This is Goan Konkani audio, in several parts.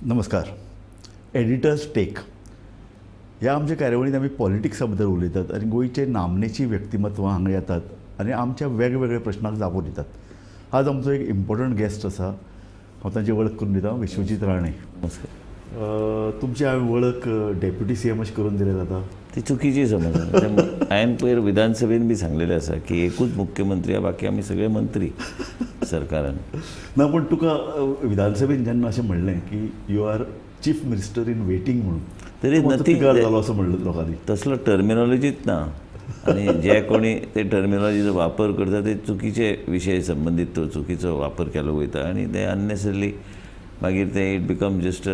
नमस्कार. एडिटर्स टेक ह्या आमच्या कार्यावळींत आमी पॉलिटिक्सा बद्दल उलयतात आनी गोंयचे नामनेची व्यक्तिमत्वां हांगा येतात आनी आमच्या वेगवेगळ्या प्रश्नांक जापो दितात. आज आमचो एक इम्पॉर्टंट गेस्ट आसा, हांव तांची वळख करून दिता, विश्वजीत राणे. नमस्कार. तुमची हांवें वळख डेप्युटी सी एम अशें करून दिल्या जाता, ती चुकीची समज. हांवें पयर विधानसभेन बी सांगलेलें आसा की एकूच मुख्यमंत्री आहा, बाकी आमी सगळे मंत्री सरकारान. ना, पूण तुका विधानसभेन जेन्ना अशें म्हणलें की you are chief minister in waiting म्हणून, तरी नथींग जालो असं म्हणलं लोकांनी. तसलो टर्मिनॉलॉजीच ना, आनी जे कोणी ते टर्मिनॉलॉजीचो वापर करता ते चुकीचे विशय संबंदीत तो चुकीचो वापर केलो वयता आनी ते अननेसरली मागीर ते it become just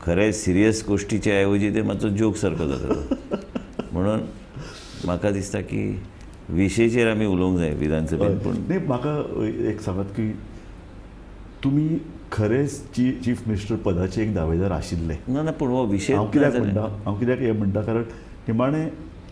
खरें सिरियस गोश्टीचे ऐवजी ते मातसो जोक सारको जाता. म्हणून म्हाका दिसता की विशयचेर आमी उलोवंक जाय विधानसभेन. पूण न्ही, म्हाका एक सांगात की तुमी खरेंच चीफ मिनिस्टर पदाचे एक दावेदार आशिल्ले? ना ना, पूण हो विशय हांव कित्याक म्हणटा, हांव कित्याक हें म्हणटा, कारण निमाणें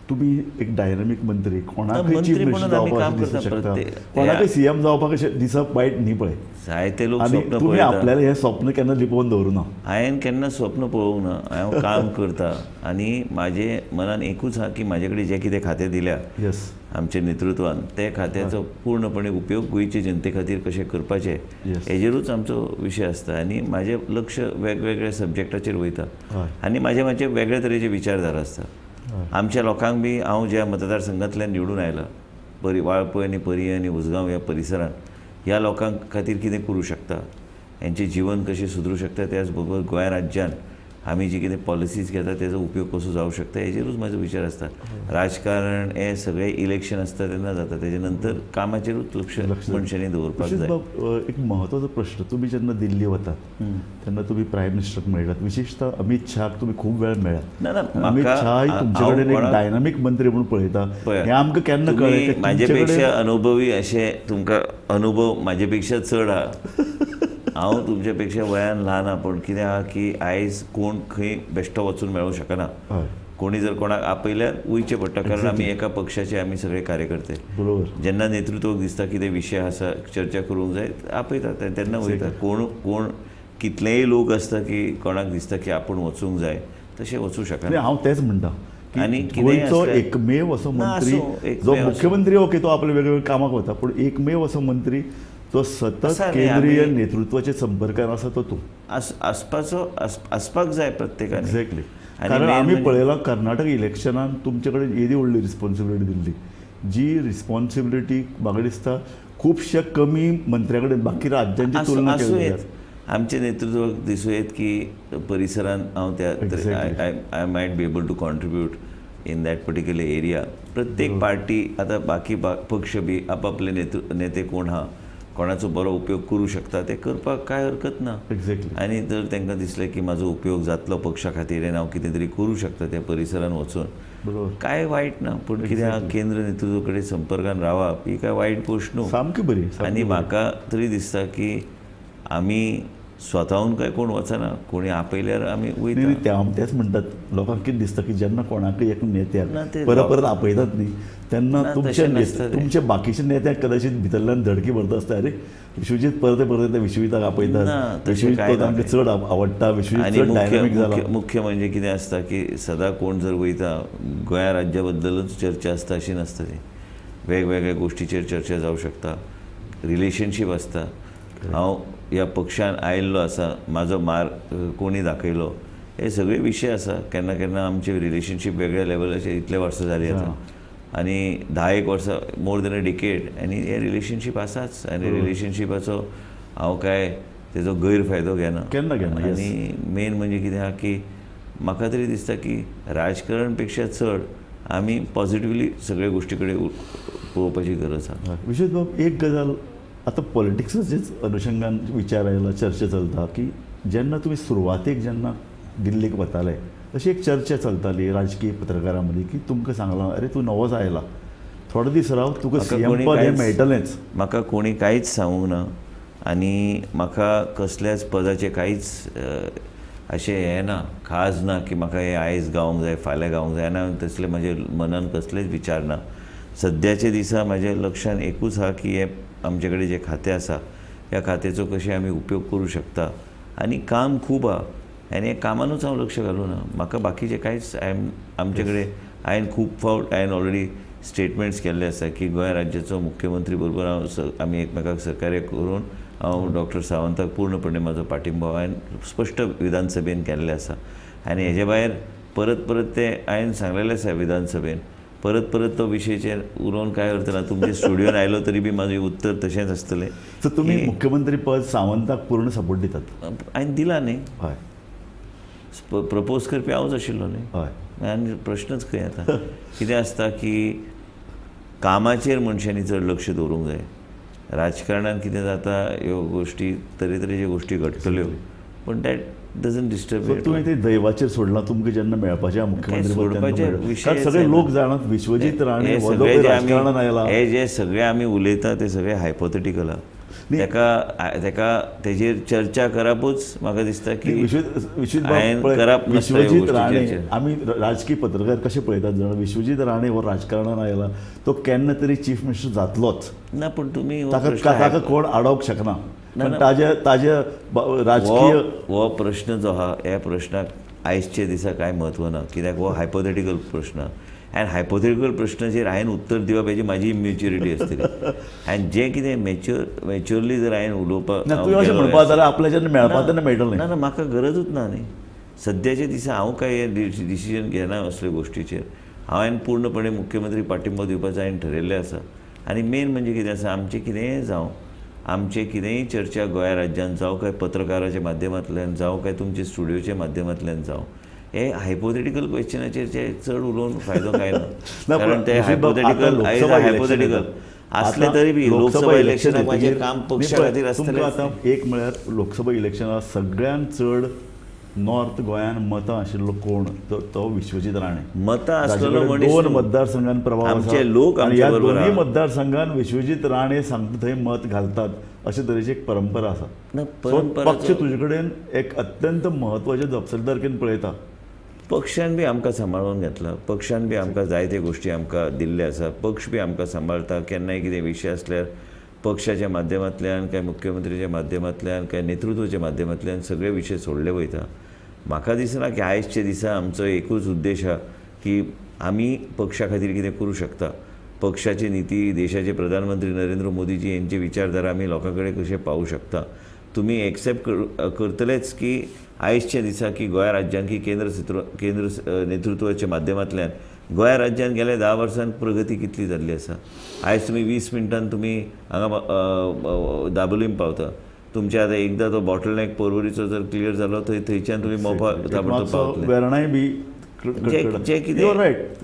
तुमी एक डायनामीक मंत्री, कोणाकय चीफ मिनिस्टर जावपाक दिसूंक शकता, कोणाकय सी एम जावपाक अशें दिसप वायट न्ही. पळय जायते लोक स्वप्न तुमी आपल्याला हें स्वप्न केन्ना लिपोवन दवरूना. हांवें केन्ना स्वप्न पळोवंक ना. हांव काम करता आनी म्हाजे मनान एकूच आहा की म्हाजे कडेन जें कितें खातें दिल्या येस आमच्या नेतृत्वान, ते खात्याचो पूर्णपणे उपयोग गोंयचे जनते खातीर कशें करपाचें हेजेरूच आमचो विशय आसता. आनी म्हाजें लक्ष वेगवेगळ्या सब्जेक्टाचेर वयता आनी म्हाजे म्हाजे वेगळे तरेचे विचारधारा आसता. आमच्या लोकांक बी हांव ज्या मतदारसंघांतल्यान निवडून आयला, परी वाळपय आनी पर्यें आनी उसगांव ह्या परिसरांत, ह्या लोकां खातीर कितें करूं शकता, हेंचें जिवन कशें सुदरूं शकता, त्याच बरोबर गोंय राज्यान आमी जी कितें पॉलिसीज घेता तेजो उपयोग कसो जावं शकता हेजेरूच म्हाजो विचार आसता. राजकारण हें सगळें इलेक्शन आसता तेन्ना जाता, तेजे नंतर कामाचेरूच लक्ष मनशांनी दवरपाक जाय. एक म्हत्वाचो प्रश्न, तुमी जेन्ना दिल्ली वतात तेन्ना तुमी प्रायम मिनिस्टराक मेळटात, विशेषतः अमित शहाक तुमी खूब वेळ मेळ्ळात. ना ना, अमित शहा तुमचे कडेन एक डायनामीक मंत्री म्हणून पळयता, हें आमकां केन्ना कळ्ळें? म्हाजे पेक्षा अनुभवी अशें तुमकां अनुभव म्हाजे पेक्षा चड आहा. हांव तुमच्या पेक्षा वयान ल्हान आहा, पूण कितें आहा की आयज कोण खंय बेश्टो वचून मेळूंक शकना. कोणी जर कोणाक आपयल्यार वयचें पडटा, कारण आमी एका पक्षाचे आमी सगळे कार्यकर्ते. बरोबर. जेन्ना नेतृत्वाक दिसता कितें विशय आसा चर्चा करूंक जाय, आपयता तेन्ना वयता. कोण कोण कितलेय लोक आसता की कोणाक दिसता की आपूण वचूंक जाय, तशें वचूं शकना. हांव तेंच म्हणटा आनी गोंयचो एकमेव असो मंत्री जो मुख्यमंत्री ओके तो आपल्या वेगवेगळ्या कामाक वता, पूण एकमेव असो मंत्री तो सतत केंद्रीय नेतृत्वाच्या संपर्कान आसा तो तूं आसपाचो आसपाक जाय प्रत्येकान. एक्झॅक्टली. कारण आमी पळयलां कर्नाटक इलेक्शनान तुमचे कडेन येदी व्हडली रिस्पॉन्सिबिलिटी दिल्ली, जी रिस्पॉन्सिबिलिटी म्हाका दिसता खुबश्या कमी मंत्र्या कडेन बाकी राज्यांची तुलना केली. आमचे नेतृत्वाक दिसूं येत की परिसरान हांव त्या I might be able to contribute in that particular area. प्रत्येक पार्टी आतां बाकी पक्ष बी आपापले नेते कोण आहा, कोणाचो बरो उपयोग करूं शकता ते करपाक कांय हरकत ना. एक्झॅक्टली. आनी जर तांकां दिसलें की म्हाजो उपयोग जातलो पक्षा खातीर आनी हांव कितें तरी करूं शकता त्या परिसरान वचून, कांय वायट ना. पूण कितें आहा, केंद्र नेतृत्व कडेन संपर्कान रावप ही कांय वायट गोश्ट न्हू, सामकी बरी. आनी म्हाका तरी दिसता की आमी स्वताहून काय कोण वचना, कोणी आपयल्यार आमी वयता. तेच म्हणटात लोकांक कितें दिसता की जेन्ना कोणाकय एक नेत्याक परत परत आपयतात न्ही, तेन्ना तुमच्या बाकीच्या नेत्याक कदाचित भितरल्यान धडकी भरता आसता, अरे विश्वजीत परत परत विश्वजिताक आपयतात, विश्वजीत तांकां चड आवडटा, विश्वजीत चड डायनामीक जाला. मुख्य म्हणजे कितें आसता की सदां कोण जर वयता गोंया राज्या बद्दलूच चर्चा आसता अशी नासता, ती वेगवेगळ्या गोश्टीचेर चर्चा जावं शकता, रिलेशनशीप आसता. हांव ह्या पक्षान आयिल्लो आसा, म्हाजो मार्ग कोणी दाखयलो, हे सगळे विशय आसा. केन्ना केन्ना आमचे रिलेशनशीप वेगळ्या लेवलाचेर इतले वर्सां जालीं आतां, आनी 10 वर्सां मोर देन अ डिकेड, आनी हे रिलेशनशीप आसाच. आनी रिलेशनशिपाचो हांव काय तेजो गैरफायदो घेना केन्ना घेना. आनी मेन म्हणजे कितें आहा की म्हाका तरी दिसता की राजकारण पेक्षा चड आमी पॉझिटिवली सगळ्या गोश्टी कडेन पळोवपाची गरज आसा. विशेष बाब, एक गजाल आतां पॉलिटिक्साचेच अनुशंगान विचार आयला, चर्चा चलता की जेन्ना तुमी सुरवातेक जेन्ना दिल्लीक वताले अशी एक चर्चा चलताली राजकीय पत्रकारां मदीं की तुमकां सांगलां, अरे तूं नवोच आयला, थोडे दीस राव, तुका सीएम पद हें मेळटलेंच. म्हाका कोणी कांयच सांगूंक ना आनी म्हाका कसल्याच पदाचें कांयच अशें हें ना, खाज ना की म्हाका हें आयज गावंक जाय फाल्यां गावंक जाय ना, तसले म्हजे मनान कसलेच विचार ना. सद्याच्या दिसा म्हाज्या लक्षान एकूच आहा की हें आमचे कडेन जें खातें आसा ह्या खात्याचो कशें आमी उपयोग करूं शकता आनी काम खूब आहा आनी ह्या कामानूच हांव लक्ष घालूं ना. म्हाका बाकीचें कांयच आमचे कडेन हांवें खूब फावट हांवें ऑलरेडी स्टेटमेंट्स केल्ले आसा की गोंय राज्याचो मुख्यमंत्री बरोबर हांव आमी एकमेकाक सहकार्य करून हांव डॉक्टर सावंताक पूर्णपणे म्हाजो पाठिंबो हांवें स्पश्ट विधानसभेन केल्लें आसा. आनी हेजे भायर परत परत तें हांवें सांगलेलें आसा विधानसभेन, परत परत तो विशयाचेर उलोवन कांय अर्थ ना. तुमच्या स्टुडियोन आयलो तरी बी म्हाजें उत्तर तशेंच आसतलें. सो तुमी मुख्यमंत्री पद सावंताक पूर्ण सपोर्ट दितात? हांवें दिला न्ही, हय, प्रपोज करपी हांवूच आशिल्लो न्ही, हय. आनी प्रश्नच खंय येता. कितें आसता की कामाचेर मनशांनी चड लक्ष दवरूंक जाय. राजकारणान कितें जाता ह्यो गोश्टी तरेतरेच्यो गोश्टी घडटल्यो, पूण that doesn't disturb. तुवें ते दैवाचेर सोडलां, तुमकां जेन्ना मेळपाचें मुख्यमंत्री सोडपाचें सगळे लोक जाणात विश्वजीत राणे राजकारणान आयला. हे जे सगळे आमी उलयता ते सगळे हायपोथेटिकल आहा, ताका ताका तेजेर चर्चा करपूच म्हाका दिसता की विश्वजीत राणे, आमी राजकीय पत्रकार कशे पळयतात जाणा, विश्वजीत राणे हो राजकारणान आयला तो केन्ना तरी चीफ मिनिस्टर जातलोच ना, पूण तुमी ताका कोण आडोवंक शकना. ताजे ताजे राजकीय हो प्रश्न जो आहा ह्या प्रश्नाक आयजच्या दिसा कांय म्हत्व ना, कित्याक हो हायपोथेटिकल प्रश्न आनी हायपोथेटिकल प्रश्नाचेर हांवें उत्तर दिवप हेजी म्हाजी इमेच्युरिटी आसतली. आनी जें कितें मॅच्युअरली जर हांवें उलोवपाक अशें म्हणपा जाल्यार आपल्याच्यान मेळपा तेन्ना मेळटलें ना, ना म्हाका गरजूच ना न्ही. सद्याच्या दिसा हांव कांय हें डिसिजन घेना असल्या गोश्टीचेर. हांवें पूर्णपणे मुख्यमंत्री पाठिंबो दिवपाचो हांवें ठरयल्लें आसा. आनी मेन म्हणजे कितें आसा, आमचें कितेंय जावं, आमचें कितेंय चर्चा गोंया राज्यांत जावं काय पत्रकाराच्या माध्यमांतल्यान जावं काय तुमच्या स्टुडियोच्या माध्यमांतल्यान जावं, हे हायपोथेटिकल क्वेश्चनाचेर जे चड उलोवन फायदो कांय ना, कारण ते हायपोथेटिकल हायपोथेटिकल आसले तरी बी लोकसभा इलेक्शनाक म्हाजें काम पक्षा खातीर आसतलें. आतां एक म्हळ्यार लोकसभा इलेक्शनाक सगळ्यांत चड नॉर्थ गोंयान मतां आशिल्लो कोण तो विश्वजीत राणे. मतां आसलेलो दोन मतदारसंघान प्रभाव आमचे लोक ह्या दोनूय मतदारसंघान विश्वजीत राणे सांगता थंय मत घालतात अशे तरेची एक परंपरा आसा. पक्ष तुजे कडेन एक अत्यंत म्हत्वाचे जपसालदारकेन पळयता. पक्षान बी आमकां सांबाळून घेतला, पक्षान बी आमकां जायते गोश्टी आमकां दिल्ले आसा, पक्ष बी आमकां सांबाळटा. केन्नाय कितें विशय आसल्यार पक्षाच्या माध्यमांतल्यान काय मुख्यमंत्रीच्या माध्यमांतल्यान काय नेतृत्वाच्या माध्यमांतल्यान सगळे विशय सोडले वयता. म्हाका दिसना की आयजच्या दिसा आमचो एकूच उद्देश आहा की आमी पक्षा खातीर कितें करूं शकता. पक्षाची निती, देशाचे प्रधानमंत्री नरेंद्र मोदीजी यांची विचारधारा आमी लोकां कडेन कशें पावूं शकता. तुमी एक्सेप्ट करतलेच की आयजच्या दिसा की गोंया राज्यांत की केंद्र नेतृत्वाच्या माध्यमांतल्यान गोंया राज्यांत गेल्या 10 वर्सांत प्रगती कितली जाल्ली आसा. आयज तुमी 20 मिनटान तुमी हांगा दाबोलीम पावता. तुमचे आतां एकदां तो बॉटलनेक पर्वरीचो जर क्लियर जालो थंय थंयच्यान तुमी मोपा ताबडतोब पावतले. वेर्णाय बी जे कितें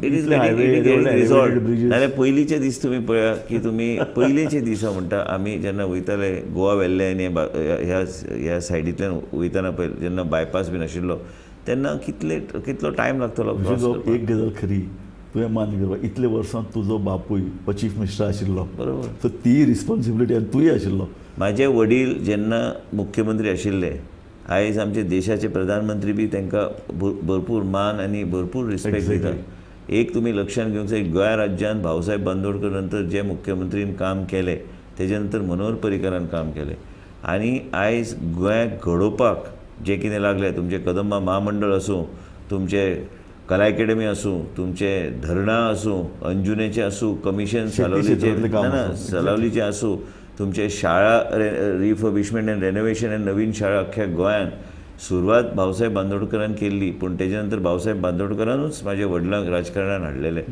it is resolve. नाल्यार पयलींचे दीस तुमी पळया की तुमी पयलींचे दिसा म्हणटा आमी जेन्ना वयताले गोवा वेल्ले आनी ह्या ह्या सायडींतल्यान वयतना पळय जेन्ना बायपास बी नाशिल्लो तेन्ना कितलो टायम लागतलो. एक गजाल खरी तुवें मान्य करपाक, इतले वर्सां तुजो बापूय हो चीफ मिनिस्टर आशिल्लो, बरोबर, सो ती रिस्पॉन्सिबिलिटी आनी तूंय आशिल्लो. म्हाजे वडील जेन्ना मुख्यमंत्री आशिल्ले, आयज आमचे देशाचे प्रधानमंत्री बी तांकां भरपूर मान आनी भरपूर रिस्पेक्ट दिता. एक तुमी लक्षांत घेवंक जाय, गोंया राज्यांत भाऊसाहेब बांदोडकर नंतर जे मुख्यमंत्रीन काम केलें तेजे नंतर मनोहर पर्रीकरान काम केलें आनी आयज गोंयाक घडोवपाक जें कितें लागलें, तुमचें कदंबा महामंडळ आसूं, तुमचें कला एकेडमी आसूं, तुमचें धरणां आसूं, अंजुनेचें आसूं, कमिशन सालोलीचें ना सालोलीचें आसूं, तुमचे शाळा रिफर्बिशमेंट आनी रेनोवेशन आनी नवीन शाळा अख्ख्या गोंयांत सुरवात भाऊसाहेब बांदोडकरान केल्ली, पूण तेजे नंतर भाऊसाहेब बांदोडकरानूच म्हाज्या वडिलांक राजकारणान हाडलेलें.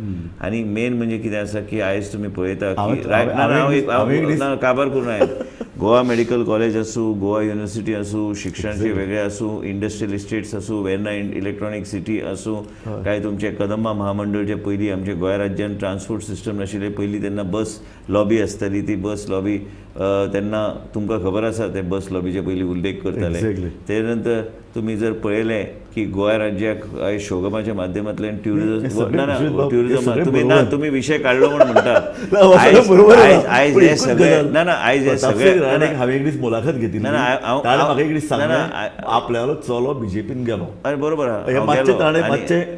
आनी मेन म्हणजे कितें आसा की आयज तुमी पळयता की हांव काबार करून आयला, गोवा मेडिकल कॉलेज आसूं, गोवा युनिवर्सिटी आसूं, शिक्षणाचे वेगळे आसूं, इंडस्ट्रियल इस्टेट्स आसूं, वेर्ना इलेक्ट्रॉनीक सिटी आसूं, काय तुमचें कदंबा महामंडळ जे पयलीं आमच्या गोंया राज्यान ट्रान्सपोर्ट सिस्टम नाशिल्लें पयलीं तेन्ना बस लॉबी आसताली, ती बस लॉबी तेन्ना तुमकां खबर आसा ते बस लॉबीचे पयलीं उल्लेख करताले. ते नंतर तुमी जर पळयलें की गोवा राज्याक आयज शिवगमाच्या माध्यमांतल्यान ट्युरिजम ना ना ट्युरिजम तुमी ना तुमी विशय काडलो म्हूण म्हणटा आयज हे सगळे ना ना आयज हे सगळे हांवें एक दीस मुलाखत घेतिल्ली ना म्हाका एक दीस सांगलें आपल्यालो चलो बीजेपीन गेलो. अरे बरोबर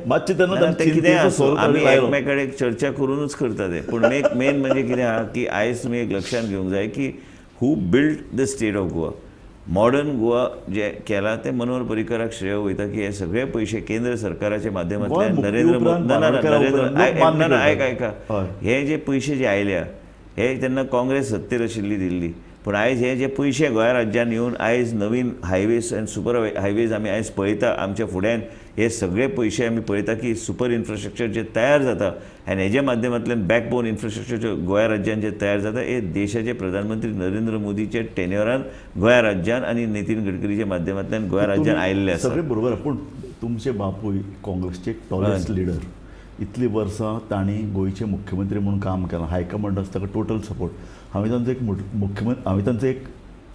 मातशें तेन्ना कितें आमी एकमेका कडेन चर्चा करूनच करता ते. पूण मेन म्हणजे कितें आहा की आयज तुमी एक लक्षांत घेवंक जाय की who built the state of Goa, modern Goa जे केला ते मनोहर पर्रीकराक श्रेय वयता की हे सगळे पयशे केंद्र सरकाराच्या माध्यमांतल्यान नरेंद्र मोदी ना ना नरेंद्र ना आयक आयका हे जे पयशे जे आयल्या हे तेन्ना काँग्रेस सत्तेर आशिल्ली दिल्ली, पूण आयज हे जे पयशे गोंया राज्यान येवन आयज नवीन हायवेज आनी सुपर हायवेज आमी आयज पळयता आमच्या फुड्यान, हे सगळे पयशे आमी पळयता की सुपर इन्फ्रास्ट्रक्चर जे तयार जाता आनी हेज्या माध्यमांतल्यान बॅकबोन इन्फ्रास्ट्रक्चर जे गोंया राज्यान जे तयार जाता हे देशाचे प्रधानमंत्री नरेंद्र मोदीचे टेन्युअरान गोंया राज्यान आनी नितीन गडकरीच्या माध्यमांतल्यान गोंया राज्यान आयिल्ले आसा. सगळें बरोबर. पूण तुमचे बापूय काँग्रेसचे टॉलेस्ट लिडर, इतलीं वर्सां तांणी गोंयचे मुख्यमंत्री म्हणून काम केलां, हायकमांड आसा ताका टोटल सपोर्ट. हांवें तांचो एक मुख्यमंत्री हांवें तांचो एक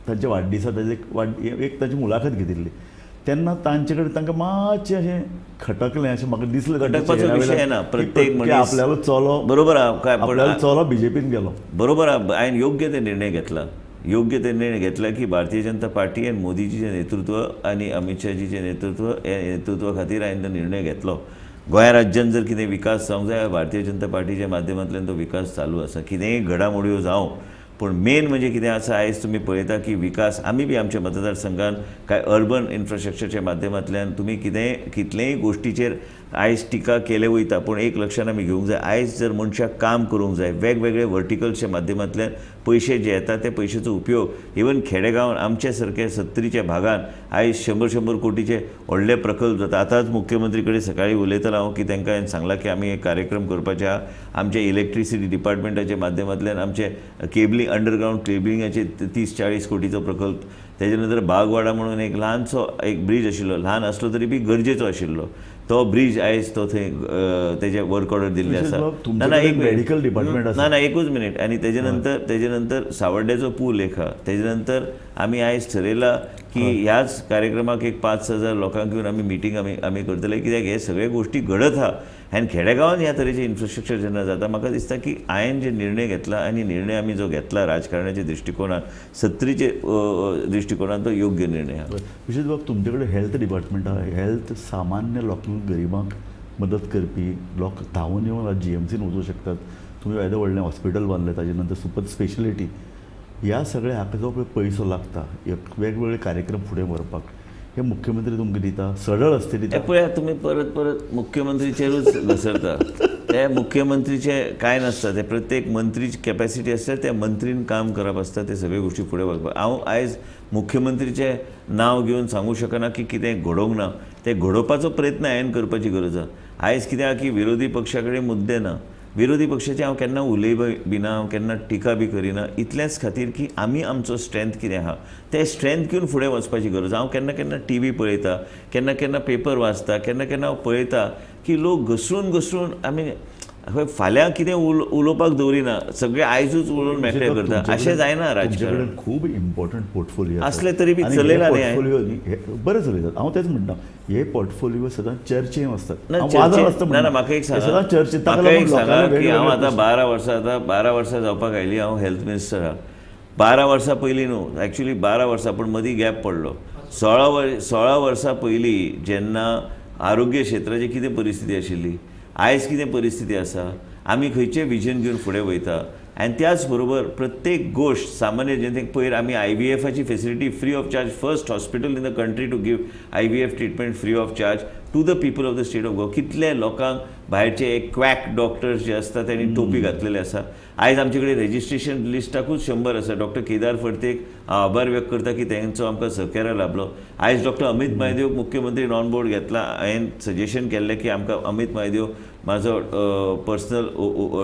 तांच्या वाडदिसा तांचे एक तांची मुलाखत घेतिल्ली तेन्ना तांचे कडेन तांकां मातशें अशें खटकलें अशें म्हाका दिसलें. खटकपाचो विशय ना, प्रत्येक मनीस आपल्यालो चलो बरोबर काय आपल्यालो चलो बीजेपीन गेलो बरोबर. हांवें योग्य ते निर्णय घेतला, योग्य ते निर्णय घेतला की भारतीय जनता पार्टी आनी मोदीजीचें नेतृत्व आनी अमीत शाहजीचें नेतृत्व हे नेतृत्वा खातीर हांवें तो निर्णय घेतलो. गोंया राज्यान जर कितें विकास जावंक जाय भारतीय जनता पार्टीच्या माध्यमांतल्यान तो विकास चालू आसा. कितेंय घडामोडयो जावं पूण मेन म्हणजे कितें आसा आयज तुमी पळयता की विकास आमी बी आमच्या मतदारसंघान कांय अर्बन इन्फ्रास्ट्रक्चरच्या माध्यमांतल्यान तुमी कितेंय कितलेय गोश्टीचेर आयज टिका केले वयता, पूण एक लक्षान आमी घेवंक जाय आयज जर मनशाक काम करूंक जाय वेगवेगळे वर्टिकल्सच्या माध्यमांतल्यान पयशे जे येता ते पयशेचो उपयोग इवन खेडेगांवान आमच्या सारके सत्तरीच्या भागान आयज 100-100 कोटीचे व्हडले प्रकल्प जाता. आतांच मुख्यमंत्री कडेन सकाळीं उलयतालो हांव की तांकां हांवें सांगलां की आमी एक कार्यक्रम करपाचे आहा आमच्या इलेक्ट्रिसिटी डिपार्टमेंटाच्या माध्यमांतल्यान आमचे केबलिंग अंडरग्रावंड केबलिंगाचे 30-40 कोटीचो प्रकल्प, तेजे नंतर बागवाडा म्हणून एक ल्हानसो एक ब्रीज आशिल्लो, ल्हान आसलो तरी बी गरजेचो आशिल्लो तो ब्रीज आयज तो थंय तेजे वर्क ऑर्डर दिल्ले आसा. ना ना एक मेडिकल डिपार्टमेंट ना ना एकूच मिनीट. आनी तेजे नंतर सावर्ड्याचो पूल एक आहा, तेजे नंतर आमी आयज ठरयलां की ह्याच कार्यक्रमाक एक 5,000 लोकांक घेवन आमी मिटींग आमी करतले कित्याक हे सगळे गोश्टी घडत आहा आनी खेडेगांवान ह्या तरेचें इन्फ्रास्ट्रक्चर जेन्ना जाता म्हाका दिसता की हांवें जे निर्णय घेतला आनी निर्णय आमी जो घेतला राजकारणाच्या दृश्टिकोनान सत्तरीचे दृश्टिकोनान तो योग्य निर्णय आहा. विशेष बाब तुमचे कडेन हेल्थ डिपार्टमेंट आहा, हेल्थ सामान्य लोकांक गरिबांक मदत करपी लोक धांवून येवन जीएमसीन वचूं शकतात. तुमी येदें व्हडलें हॉस्पिटल बांदलें ताजे नंतर सुपर स्पेशलिटी ह्या सगळ्या हाका जो पळय पयसो लागता वेगवेगळे कार्यक्रम फुडें व्हरपाक हे मुख्यमंत्री तुमकां दिता सडळ आसता दिता. पळया तुमी परत परत मुख्यमंत्रीचेरूच घसरता, ते मुख्यमंत्रीचे कांय नासता, ते प्रत्येक मंत्रीची कॅपेसिटी आसता त्या मंत्रीन काम करप आसता ते सगळे गोश्टी फुडें व्हरपाक. हांव आयज मुख्यमंत्रीचें नांव घेवन सांगूं शकना की कितें घडोवंक ना, तें घडोवपाचो प्रयत्न हांवें करपाची गरज आसा. आयज कितें आहा की विरोधी पक्षा कडेन मुद्दे ना, विरोधी पक्षाचे हांव केन्ना उलय बी ना, हांव केन्ना टिका बी करिना, इतलेंच खातीर की आमी आमचो स्ट्रेंथ कितें आहा ते स्ट्रेंथ घेवन फुडें वचपाची गरज. हांव केन्ना केन्ना टी व्ही पळयता, केन्ना केन्ना पेपर वाचता, केन्ना केन्ना हांव पळयता की लोक घसरून घसरून आमी फाल्यां कितें उलोवपाक दवरिना, सगळें आयजूच उलोवन मेकळें करता, अशें जायना राजकारण. खूब इम्पॉर्टंट पोर्टफोलियो आसले तरी बी चलयला न्ही, पोर्टफोलियो बरें चलयतात. हांव तेच म्हणटा हे पोर्टफोलियो सदांच चर्चेन आसतात. ना ना म्हाका एक सांगा, म्हाका एक सांगा की हांव आतां 12 वर्सां, आतां 12 वर्सां जावपाक आयली हांव हेल्थ मिनिस्टर आहा. 12 वर्सां पयलीं न्हू, एक्चुली 12 वर्सां पूण मदीं गॅप पडलो. 16 वर्सां पयलीं जेन्ना आरोग्य क्षेत्राची कितें परिस्थिती आशिल्ली, आयज कितें परिस्थिती आसा, आमी खंयचें विजन घेवन फुडें वयता आनी त्याच बरोबर प्रत्येक गोश्ट सामान्य जनतेक पयर आमी IVFाची facility free of charge, first hospital in the country to give IVF treatment free of charge to the people of the state of Goa. कितले लोकांक भायरचे एक क्वॅक डॉक्टर्स जे आसता तेणी टोपी घातलेले आसा. आयज आमचे कडेन रेजिस्ट्रेशन लिस्टाकूच 100 आसा. डॉक्टर केदार फडतेक हांव आभार व्यक्त करता की तेंचो आमकां सहकार्य लाभलो. आयज डॉक्टर अमीत महादेव मुख्यमंत्री नॉन बोर्ड घेतला, हांवें सजेशन केल्लें की आमकां अमीत महादेव म्हाजो पर्सनल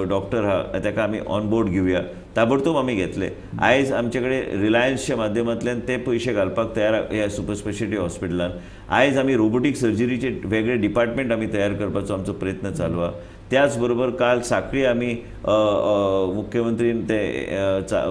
डॉक्टर आहा ताका आमी ऑन बोर्ड घेवया, ताबडतोब आमी घेतले. आयज आमचे कडेन रिलायन्सच्या माध्यमांतल्यान ते पयशे घालपाक तयार ह्या सुपर स्पेशलिटी हॉस्पिटलान. आयज आमी रोबोटीक सर्जरीचे वेगळे डिपार्टमेंट आमी तयार करपाचो आमचो प्रयत्न चालू आहा. त्याच बरोबर काल साखळी आमी मुख्यमंत्रीन ते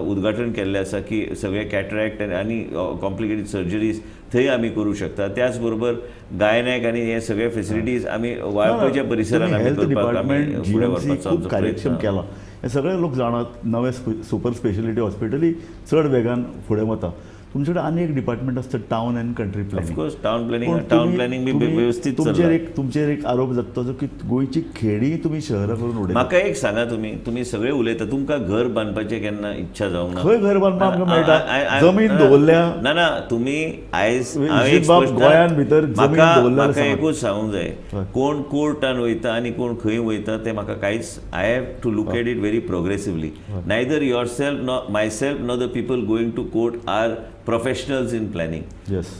उद्घाटन केल्लें आसा की सगळे कॅटरॅक्ट आनी कॉम्प्लिकेटेड सर्जरीज थंय आमी करूं शकता. त्याच बरोबर गायनॅक आनी हे सगळे फेसिलिटीज आमी वाळपयच्या परिसरान आमी करपाक आमी फुडें व्हरपाचो आमचो कार्यक्षम केला. हे सगळे लोक जाणात. नवे सुपर स्पेशलिटी हॉस्पिटलूय चड वेगान फुडें वता. तुमचे कडेन आनी एक डिपार्टमेंट आसता town and country planning. Of course town planning, town planning बी व्यवस्थीत चल्ला. तुमचेर एक आरोप जाता तो की गोंयची खेडी तुमी शहरां करून उडयता. म्हाका एक सांगा, तुमी तुमी सगळे उलयता, तुमकां घर बांदपाचें केन्ना इच्छा जावंक ना? खंय घर बांदपाक आमकां मेळटा? जमीन दवरल्या ना ना तुमी आयज गोंयांत भितर जमीन दवरल्या. म्हाका एकूच सांगूंक जाय, कोण कोर्टान वयता आनी कोण खंय वयता तें म्हाका कांयच, I have to look at it very progressively. Neither yourself nor myself nor the people going to court are professionals in planning.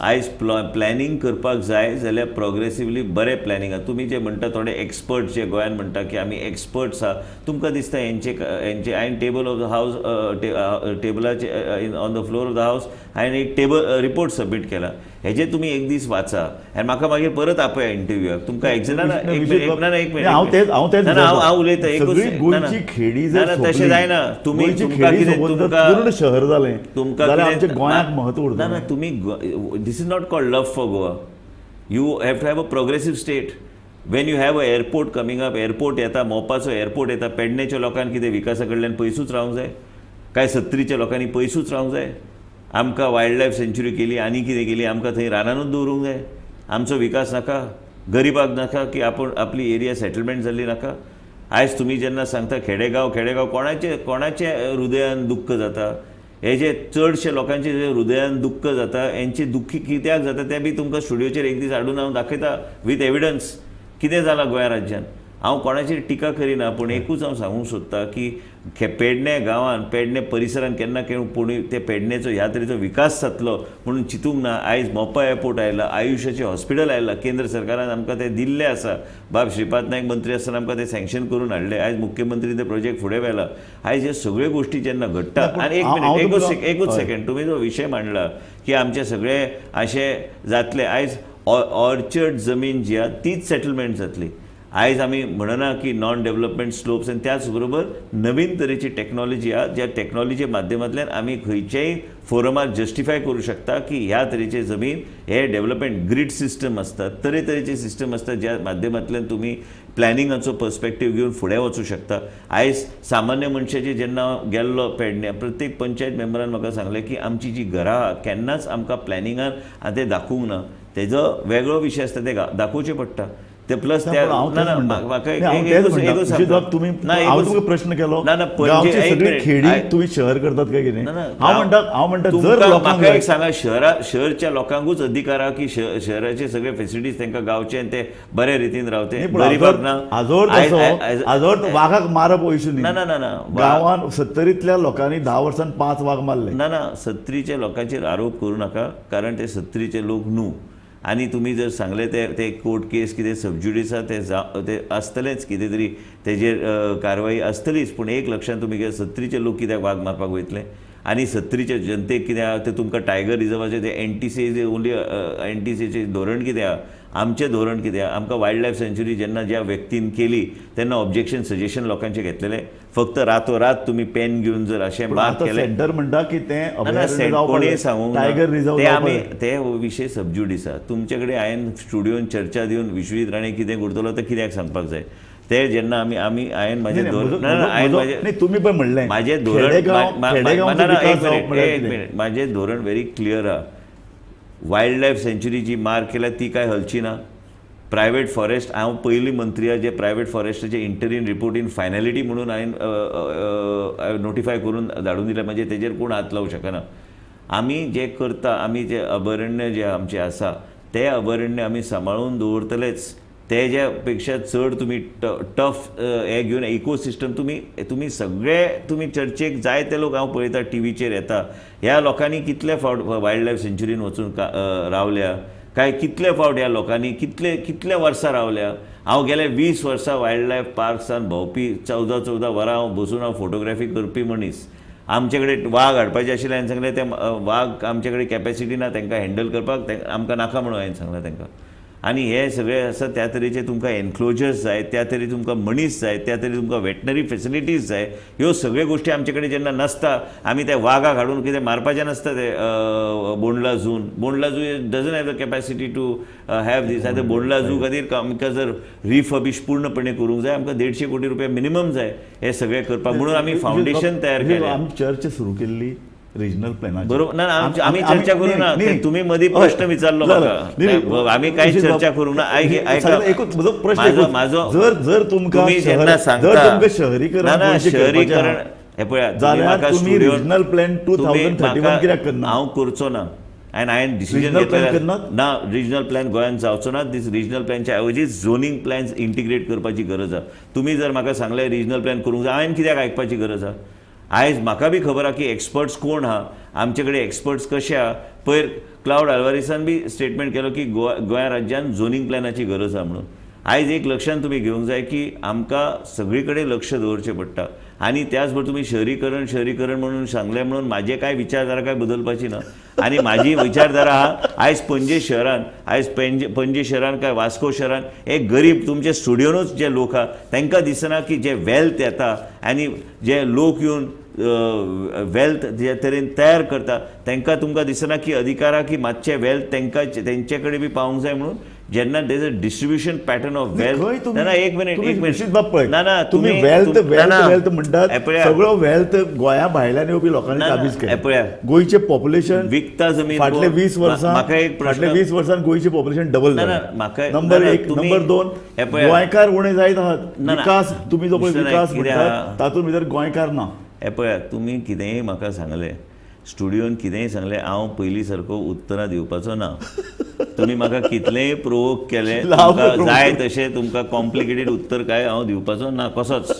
आयज प्लॅनिंग करपाक जाय जाल्यार प्रोग्रेसिवली बरें प्लॅनिंग आसा. तुमी जे म्हणटा थोडे एक्सपर्ट जे गोंयान म्हणटा की आमी एक्सपर्ट्स आहा, तुमकां दिसता हेंचे हेंचे हांवें table of the house टेबलाचे on the floor of the house हांवें एक टेबल रिपोर्ट सबमीट केला. हेजे तुमी एक दीस वाचा आनी म्हाका मागीर परत आपया इंटरव्यूआक. तुमकां ना एक मिनट, हांव उलयता एकूच, तशें जायना. तुमी तुमकां कितें तुमकां शहर जालें, तुमकां गोंयाक महत्व ना ना तुमी, this is not called love for Goa. You have to have a progressive state. When you have a airport coming up, airport येता, मोपाचो एअरपोर्ट येता, पेडणेच्या लोकांक कितें विकासा कडल्यान पयसूच रावंक जाय? काय सत्तरीच्या लोकांनी पयसूच रावंक जाय? आमकां वायल्ड लायफ सँच्युरी केली आनी कितें केली, आमकां थंय रानानूच दवरूंक जाय? आमचो विकास नाका? गरिबाक नाका की आपूण आपली एरिया सेटलमेंट जाल्ली नाका? आयज तुमी जेन्ना सांगता खेडेगांव खेडेगांव, कोणाचें कोणाचें हृदयान दुख्ख जाता? हे जे चडशे लोकांचे जे हृदयान दुख्ख जाता, हेंचे दुख्खी कित्याक जाता तें बी तुमकां स्टुडियोचेर एक दीस हाडून हांव दाखयता विथ एविडन्स कितें जालां गोंया राज्यान. हांव कोणाचेर टिका करिना, पूण एकूच हांव सांगूंक सोदता की पेडणे गांवान, पेडणे परिसरान केन्ना पूण ते पेडणेचो ह्या तरेचो विकास जातलो म्हणून चिंतूंक ना. आयज मोपा एअरपोर्ट आयला, आयुशाचें हॉस्पिटल आयलां, केंद्र सरकारान आमकां तें दिल्लें आसा. बाब श्रीपाद नायक मंत्री आसतना आमकां तें सँक्शन करून हाडलें. आयज मुख्यमंत्री तें प्रोजेक्ट फुडें व्हेला. आयज ह्यो सगळ्यो गोश्टी जेन्ना घडटा, आनी एक मिनट, एकूच सेकंड, तुमी जो विशय मांडला की आमचे सगळे अशें जातले, आयज ऑर्चर्ड जमीन जी आहा तीच सेटलमेंट जातली. आयज आमी म्हणना की नॉन डेव्हलपमेंट स्लोप्स, आनी त्याच बरोबर नवीन तरेची टॅक्नॉलॉजी आहा, ज्या टॅक्नॉलॉजी माध्यमांतल्यान आमी खंयच्याय फोरमार जस्टिफाय करूं शकता की ह्या तरेचे जमीन हे डेव्हलपमेंट ग्रीड सिस्टम आसता, तरेतरेचे सिस्टम आसता ज्या माध्यमांतल्यान तुमी प्लॅनिंगाचो पर्सपेक्टीव घेवन फुडें वचूं शकता. आयज सामान्य मनशाचे जेन्ना हांव गेल्लो पेडण्या, प्रत्येक पंचायत मेंबरान म्हाका सांगलें की आमची जी घरां आहा केन्नाच आमकां प्लॅनिंगान आनी तें दाखोवंक ना. तेजो वेगळो विशय आसता, तें दाखोवचें पडटा. ते प्लस तुमी प्रश्न केलो, खेडी शहर करतात काय कितें? हांव म्हणटा म्हाका एक सांगा, शहरच्या लोकांकूच अधिकार आहा की शहराचे सगळे फेसिलिटीज तांकां गावचे आनी ते बरे रितीन रावते, गरिबाक ना. आजोर वागाक मारप हो इशू न्ही. ना ना ना, गांवान सत्तरींतल्या लोकांनी 10 वर्सांत 5 वाग मारले. ना ना, सत्तरीच्या लोकांचेर आरोप करूं नाका, कारण ते सत्तरीचे लोक न्हू. आनी तुमी जर सांगलें ते ते कोर्ट केस कितें सबज्युडीस आहा ते आसतलेंच, कितें तरी तेजेर कारवाई आसतलीच. पूण एक लक्षांत तुमी कितें, सत्तरीचे लोक कित्याक वाग मारपाक वयतले? आनी सत्तरीच्या जनतेक कितें आहा तें तुमकां टायगर रिजर्वाचें तें एनटीसी ओनली एनटीसीचें धोरण कितें आहा, आमचें धोरण कितें आहा? आमकां वायल्ड लायफ सँच्युरी जेन्ना ज्या व्यक्तीन केली तेन्ना ऑब्जेक्शन सजेशन लोकांचें घेतलेलें. फक्त रातोरात तुमी पेन घेवन जर अशें मार्क केलें, सेंटर म्हणटा की तें कोणें सांगूंक टायगर रिजर्व, ते आमी ते विशय सबज्युडीस आहा. तुमचे कडेन हांवें स्टुडियोन चर्चा दिवन विश्वजीत राणे कितें करतलो तें कित्याक सांगपाक जाय? ते जेन्ना आमी आमी हांवें म्हाजें धोरण, हांवें म्हाजें तुमी पळय म्हणलें म्हाजें धोरण, एक मिनट, म्हाजें धोरण व्हेरी क्लियर आहा. वायल्ड लायफ सँच्युरी जी मार्क केल्या ती काय हलची ना. प्रायवेट फॉरेस्ट, हांव पयलीं मंत्री आहा जे प्रायवेट फॉरेस्टाचे इंटरीम रिपोर्ट इन फायनलिटी म्हणून हांवें नोटिफाय करून धाडून दिलें, म्हणजे तेजेर कोण हात लावूं शकना. आमी जे करता, आमी जे अभयारण्य जे आमचें आसा ते अभयारण्य आमी सांबाळून दवरतलेच. तेज्या पेक्षा चड तुमी टफ हे घेवन इकोसिस्टम तुमी तुमी सगळे तुमी चर्चेक जायते लोक हांव पळयता टिवीचेर येता, ह्या लोकांनी कितले फावट वायल्ड लायफ सँच्युरीन वचून रावल्या काय, कितले फावट ह्या लोकांनी कितले कितले वर्सां रावल्या. हांव गेले 20 वर्सां वायल्ड लायफ पार्क्सान भोंवपी, 14-14 वरां हांव बसून हांव फोटोग्राफी करपी मनीस. आमचे कडेन वाग हाडपाचे आशिल्ले, हांवें सांगलें ते वाग आमचे कडेन कॅपेसिटी ना तांकां हँडल करपाक, आमकां नाका म्हणून हांवें सांगलें तांकां. आनी हे सगळे आसा त्या तरेचे तुमकां एनक्लोजर्स जाय, त्या तरेन तुमकां मनीस जाय, त्या तरेन तुमकां वेटनरी फेसिलिटीज जाय. ह्यो सगळ्यो गोश्टी आमचे कडेन जेन्ना नासता आमी त्या वागाक हाडून कितें मारपाचें नासता ते Bondla झून. Bondla zoo doesn't have the capacity to have this. आतां बोंडला झू खातीर आमकां जर रिफर्बिश पूर्णपणे करूंक जाय आमकां 150 कोटी रुपया मिनिमम जाय हे सगळें करपाक, म्हणून आमी फावंडेशन तयार केलें. आमी चर्चा सुरू केल्ली रिजनल प्लॅनाचेर. बरोबर ना, आमी चर्चा करूं ना, तुमी मदीं प्रश्न विचारलो म्हाका, आमी कांय चर्चा करूंक ना. म्हाजो जर तुमकां जेन्ना शहरीकरण शहरीकरण हें पळयात जाल्यार तुमी रिजनल प्लॅन 2031 कित्याक करना? हांव करचो ना आनी हांवें डिसिजन घेतलें ना रिजनल प्लॅन गोंयांत जावचो ना. दीस रिजनल प्लॅनच्या ऐवजी झोनींग प्लॅन्स इंटिग्रेट करपाची गरज आसा. तुमी जर म्हाका सांगलें रिजनल प्लॅन करूंक जाय, हांवें कित्याक आयकपाची गरज आसा? आयज म्हाका बी खबर आहा की एक्सपर्ट्स कोण आहा, आमचे कडेन एक्सपर्ट्स कशे आहा. पयर क्लावड आल्वारीसान बी स्टेटमेंट केलो की गोंया राज्यान झोनींग प्लॅनाची गरज आहा म्हणून. आयज एक लक्षांत तुमी घेवंक जाय की आमकां सगळी कडेन लक्ष दवरचें पडटा आनी त्याच बरोबर तुमी शहरीकरण शहरीकरण म्हणून सांगलें म्हणून म्हाजे कांय विचारधारा काय बदलपाची ना. आनी म्हाजी विचारधारा आहा आयज पणजे शहरान, आयज पणजे शहरान काय वास्को शहरान एक गरीब तुमचे स्टुडियोनूच जे लोक आहा तांकां दिसना की जे वेल्थ येता आनी जे लोक येवन वेल्थ जे तरेन तयार करता तांकां तुमकां दिसना की अधिकारा की मातशें वेल्थ तांकां तेंचे कडेन बी पावूंक जाय म्हणून. जेन्ना there is a distribution pattern of wealth, ना एक मिनिट एक मिनिट, ना ना तुम्ही वेल्थ वेल्थ वेल्थ म्हणटात, सगळो वेल्थ गोंया भायल्यान येवपी लोकांनी काबीज केलें. गोंयचें पॉप्युलेशन विकता जमीन फाटले 20 वर्सां, म्हाका एक फाटले 20 वर्सां गोंयचें पॉप्युलेशन डबल जालें. म्हाका नंबर 1. नंबर 2, गोंयकार उणें जायत आहात. विकास तुमी जो पळय विकास म्हणटात तातूंत भितर गोंयकार ना. हें पळयात तुमी कितेंय म्हाका सांगलें स्टुडियोन कितेंय सांगलें, हांव पयलीं सारको उत्तरां दिवपाचो ना. तुमी म्हाका कितलेंय प्रोवोक केलें तुमकां जाय तशें तुमकां कॉम्प्लिकेटेड उत्तर काय हांव दिवपाचो ना कसोच.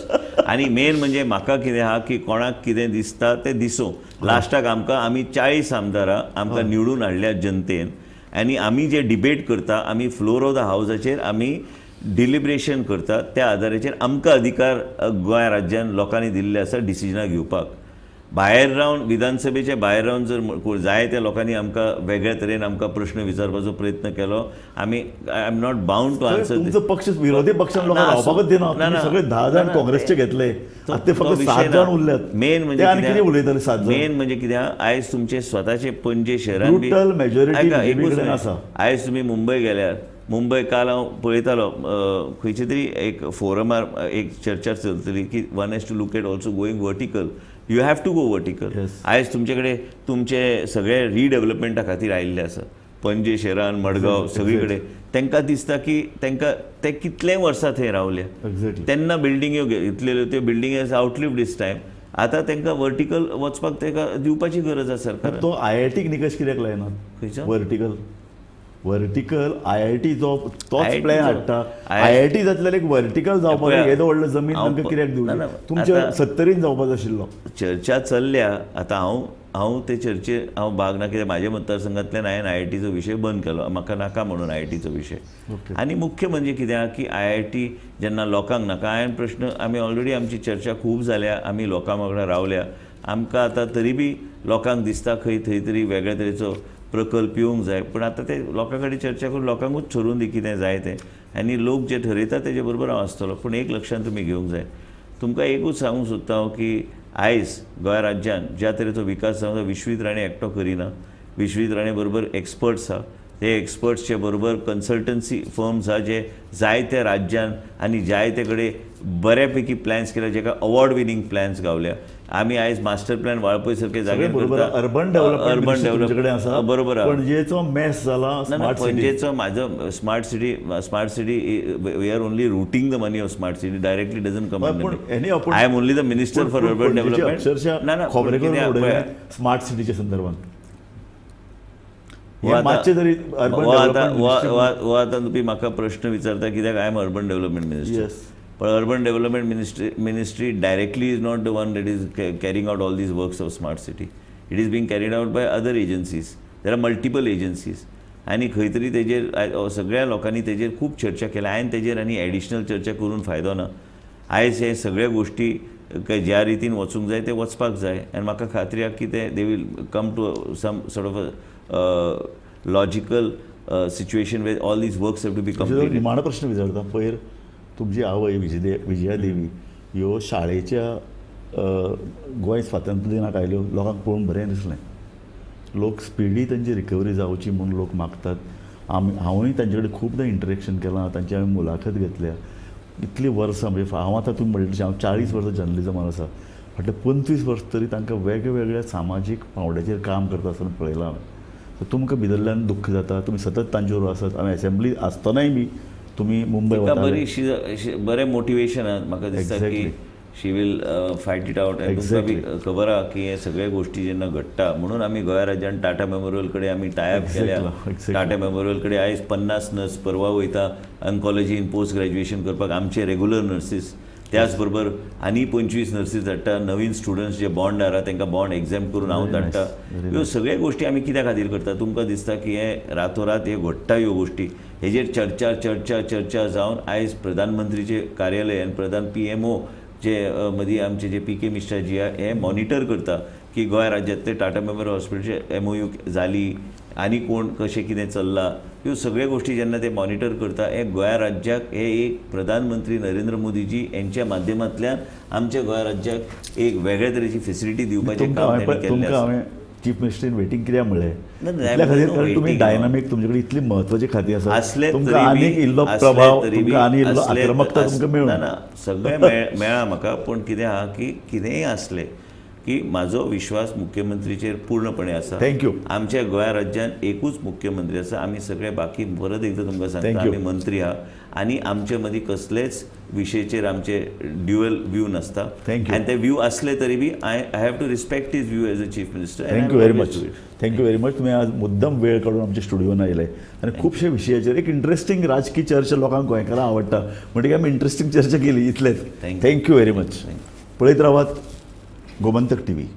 आनी मेन म्हणजे म्हाका कितें आहा की कोणाक कितें दिसता तें दिसूं. लास्टाक आमकां आमी 40 आमदारां आमकां निवडून हाडल्या जनतेन आनी आमी जे डिबेट करता आमी फ्लोर ऑफ the हावजाचेर आमी डिलिब्रेशन करता त्या आदाराचेर आमकां अधिकार गोंय राज्यान लोकांनी दिल्ले आसा डिसिजनां घेवपाक. भायर रावन विधानसभेच्या भायर रावन जर जाय त्या लोकांनी आमकां वेगळ्या तरेन आमकां प्रश्न विचारपाचो प्रयत्न केलो आमी I am not bound to answer. तुमचो पक्ष विरोधी पक्षान लोकांक रावपाकच दिना. सगळे 10 जाण काँग्रेसचे घेतले, ते फक्त 7 जाण उरल्यात. मेन म्हणजे कितें उलयताले 7 जाण? मेन म्हणजे कितें, आयज तुमचे स्वताचे पणजे शहरान ब्रुटल मेजॉरिटी आसा. आयज तुमी मुंबय गेल्यार, मुंबय काल हांव पळयतालो खंयचे तरी एक फोरमार एक चर्चा चलतली की one has to look at also going vertical. You have to go vertical. आयज तुमचे कडेन तुमचे सगळे रिडेवलपमेंटा खातीर आयिल्ले आसा पणजे शहरान, मडगांव सगळी कडेन. तांकां दिसता की तांकां ते कितलेय वर्सां थंय रावले तेन्ना बिल्डिंग्यो घेतलेल्यो त्यो building has outlived this time. आतां तांकां वर्टिकल वचपाक तांकां दिवपाची गरज आसा सरकार. तो आयआयटीक निकश कित्याक लायना? खंयचो वर्टिकल? वर्टिकल आयआयटी जो तोच प्लॅन हाडटा. आयआयटी जातल्यार एक वर्टिकल जावपाक येदो व्हडलो जमीन तांकां कित्याक दिवची? तुमच्या 70 जावपाचो आशिल्लो. चर्चा चल्ल्या आतां हांव हांव ते चर्चेर हांव भाग ना कित्याक म्हाज्या मतदारसंघांतल्यान हांवें आयआयटीचो विशय बंद केलो, म्हाका नाका म्हणून आयआयटीचो विशय. आनी मुख्य म्हणजे कितें आहा की आयआयटी जेन्ना लोकांक नाका, हांवें प्रश्न आमी ऑलरेडी आमची चर्चा खूब जाल्या, आमी लोकां वांगडा रावल्या, आमकां आतां तरी बी लोकांक दिसता खंय थंय तरी वेगळे तरेचो प्रकल्प येवंक जाय, पूण आतां ते लोकां कडेन चर्चा करून लोकांकूच ठरोवन दी कितें जाय तें आनी लोक जे ठरयता तेजे बरोबर हांव आसतलो. पूण एक लक्षांत तुमी घेवंक जाय, तुमकां एकूच सांगूंक सोदता हांव की आयज गोंय राज्यान ज्या तरेचो विकास जावंक विश्वीत राणे एकटो करिना, विश्वीत राणे बरोबर एक्सपर्ट्स आहा, ते एक्सपर्ट्सचे बरोबर कन्सल्टन्सी फर्म्स आहा जे जायत्या राज्यान आनी जायते कडेन बऱ्यापैकी प्लॅन्स केल्या, जेका अवॉर्ड विनींग प्लॅन्स गावल्या. आमी आयज मास्टर प्लॅन वाळपय सारके जागे अर्बन डेव्हलपमेंट अर्बन आसा बरोबर, पणजेचो मेस जाला. पणजेचो म्हाजो smart city, smart city we are only routing the money of smart city, directly doesn't come. I am only the minister for urban development. ना ना, स्मार्ट सिटीच्या संदर्भात आतां तुमी म्हाका प्रश्न विचारता कित्याक I am urban development minister. But urban development ministry directly is not the one that is carrying out all these works of smart city. It is being carried out by other agencies. There are multiple agencies. आनी खंय तरी तेजेर सगळ्या लोकांनी तेजेर खूब चर्चा केल्या. हांवें तेजेर आनी एडिशनल चर्चा करून फायदो ना. आयज हे सगळ्या गोश्टी ज्या रितीन वचूंक जाय ते वचपाक जाय आनी म्हाका खात्री आहा की ते they will come to some sort of logical situation where all these works have to be completed. निमाणो प्रश्न विचारता, पयर तुमची आवय विजयादेवी ह्यो शाळेच्या गोंय स्वातंत्र्य दिनाक आयल्यो, लोकांक पळोवन बरें दिसलें. लोक स्पिडी तांची रिकवरी जावची म्हूण लोक मागतात. आमी हांवूय तांचे कडेन खुबदां इंटरेक्शन केलां, तांची हांवें मुलाखत घेतल्या. इतलीं वर्सां म्हणजे हांव आतां तुमी म्हणलें तशें हांव 40 वर्सां जर्नलिजमान आसा, फाटले 25 वर्स तरी तांकां वेगवेगळ्या सामाजीक पांवड्याचेर काम करता आसतना पळयलां हांवें. सो तुमकां भितरल्यान दुख्ख जाता, तुमी सतत तांचे बरोबर आसात. हांवें एसेंब्ली आसतनाय बी तुमी मुंबय वताले. बरी बरें मोटिवेशन आहा म्हाका दिसता की she will fight it out. आनी तुमकां बी खबर आहा की हे सगळे गोश्टी जेन्ना घडटा म्हणून आमी गोंया राज्यान टाटा मेमोरियल कडेन आमी टायप केल्या. टाटा मेमोरियल कडेन आयज 50 नर्स परवा वयता ऑन्कोलॉजीन पोस्ट ग्रॅज्युएशन करपाक, आमचे रेगुलर नर्सीस, त्याच बरोबर आनी 25 नर्सीस धाडटा, नवीन स्टुडंट्स जे बॉन्ड आहा तांकां बॉन्ड एग्झाम करून हांव धाडटा. ह्यो सगळ्यो गोश्टी आमी कित्या खातीर करता? तुमकां दिसता की हे रातोरात हे घडटा ह्यो गोश्टी, हेजेर चर्चा चर्चा चर्चा जावन आयज प्रधानमंत्रीचे कार्यालय आनी प्रधान PMO जे मदीं आमचे जे PK Mishra जी आहा हे मॉनिटर करता की गोंय राज्यांतले टाटा मेमोरियल हॉस्पिटलचे MOU जाली आनी कोण कशें कितें चल्लां, ह्यो सगळ्यो गोश्टी जेन्ना ते मॉनिटर करता, हे गोंया राज्याक हे एक प्रधानमंत्री नरेंद्र मोदीजी यांच्या माध्यमांतल्यान आमच्या गोंया राज्याक एक वेगळे तरेची फेसिलिटी दिवपाचें काम तांणी केल्लें आसा. हांवें चीफ मिनिस्टर इन वेटिंग कित्याक म्हणलें इतल्या खातीर, कारण तुमी डायनामीक, तुमचे कडेन इतली म्हत्वाची खातीं आसा, आसले तुमकां आनीक इल्लो प्रभाव, तुमकां आनी इल्लो आक्रमकता तुमकां मेळूं ना. सगळें मेळ्ळां म्हाका, पूण कितें आहा की कितेंय आसलें की म्हाजो विश्वास मुख्यमंत्रीचेर पूर्णपणे आसा. Thank you. आमच्या गोंया राज्यान एकूच मुख्यमंत्री आसा, आमी सगळे बाकी परत एकदां तुमकां सांगता आमी मंत्री आहा आनी आमचे मदीं कसलेच विशयाचेर आमचे ड्युअल व्यू नासता. आनी ते व्यू आसले तरी बी I have to respect his view as a chief minister. Thank you very much. Thank you very much. तुमी आज मुद्दम वेळ काडून आमच्या स्टुडियोन आयले आनी खुबशे विशयाचेर एक इंट्रस्टींग राजकी चर्चा लोकांक गोंयकारांक आवडटा म्हणटकीर आमी इंट्रस्टींग चर्चा केली इतलेच. Thank you very much. पळयत रावात गोमंतक टीव्ही.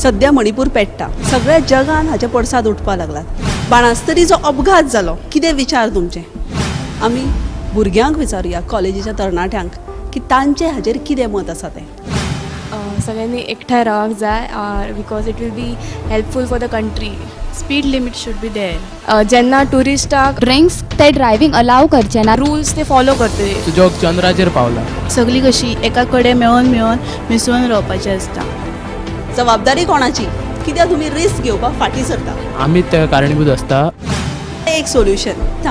सध्या मणिपूर पेट्टा, सगळ्या जगान हाचे पडसाद उठपाक लागला. बाणास्तरी जो अपघात जालो, कितें विचार तुमचे? आमी भुरग्यांक विचारुया, कॉलेजीच्या तरणाट्यांक, की तांचे हाचेर कितें मत आसा तें. सगळ्यांनी एकठांय रावंक जाय because it will be helpful for the country. Speed limit should be there. जेन्ना ट्युरिस्टाक ड्रिंक्स ते ड्रायव्हिंग अलाव करचे ना, रुल्स ते फॉलो करतले. तुजो चंद्राचेर पावला. सगळी कशी एका कडेन मेळोन मेळोन मिसळून रावपाचें आसता. जबाबदारी कोणाची? कित्याक तुमी रिस्क घेवपाक फाटीं सरता? आमी तेका कारणीभूत आसता. एक सोल्युशन.